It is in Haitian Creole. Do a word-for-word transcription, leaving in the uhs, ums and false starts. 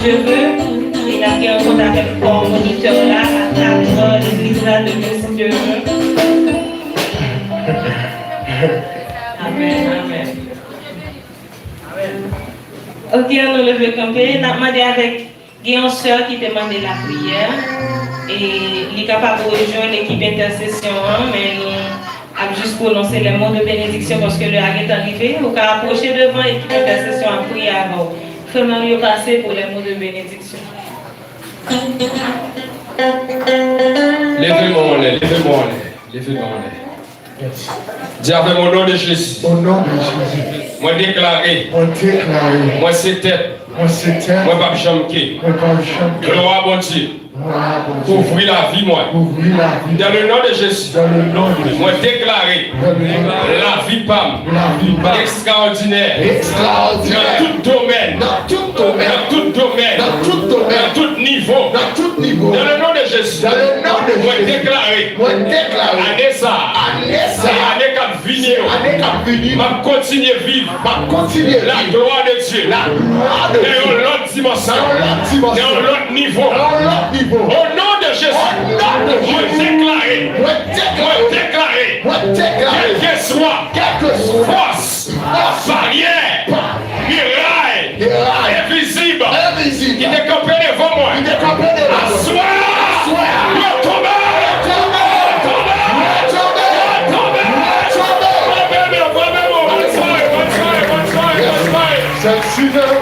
Dieu veut, e n ap gen yon kont avèk kò monitè la a katran legliz la demen si Dieu veut. Amèn, amèn. Amèn. Ok, ann nou leve kanpe. N ap mande avèk, gen yon sè ki te mande lapriyè. E li kapab rejwenn ekip entèsesyon an, men nou ap jis pwononse les mots de bénédiction paske lè a gentan rive. Ou ka apwoche devan, ekip entèsesyon ap priye avè w. Fè men w yo pase pou les mots de bénédiction. Leve men w anlè, leve men w anlè, leve men w anlè. Di avè m, au nom de Jésus, Au nom de Jésus, mwen deklare, mwen deklare, mwen se tèt, mwen se tèt, mwen p ap janm ke. Mwen p ap janm ke. Glwa Bondye, Glwa a Bondye, kouvri lavi mwen. Kouvri lavi mwen. Dans le nom de Jésus, Dans le nom de Jésus, mwen deklare, Dans le nom de lavi pa m, Lavi pa m, ekstraòdinè, Ekstraòdinè, nan tout domèn, Dans tout domèn, nan tout domèn, Dans tout domèn, nan tout nivo. Dans tout niveau, Dans le nom de Jésus, Dans le nom de mwen Jésus, deklare, Mwen deklare, ane sa, Ane sa, se ane k ap vini yo, Ane k ap vini, m ap kontinye viv, M ap kontinye viv, la gloire de Dieu, La gloire de Dieu, nan yon lòt dimansyon, Nan yon lòt dimansyon, nan yon lòt nivo. Nan yon lòt nivo, Au nom de Jésus, Au nom de mwen Jésus, deklare, Mwen deklare, deklare, Mwen deklare, kèlkeswa, Kèlkeswa, fòs, baryè, miray, envizib, ki te kanpe devan mwen, aswè a, yo tonbe, yo tonbe, yo tonbe, yo tonbe, yo tonbe. One time, one time, one time, one time. Sexy girl,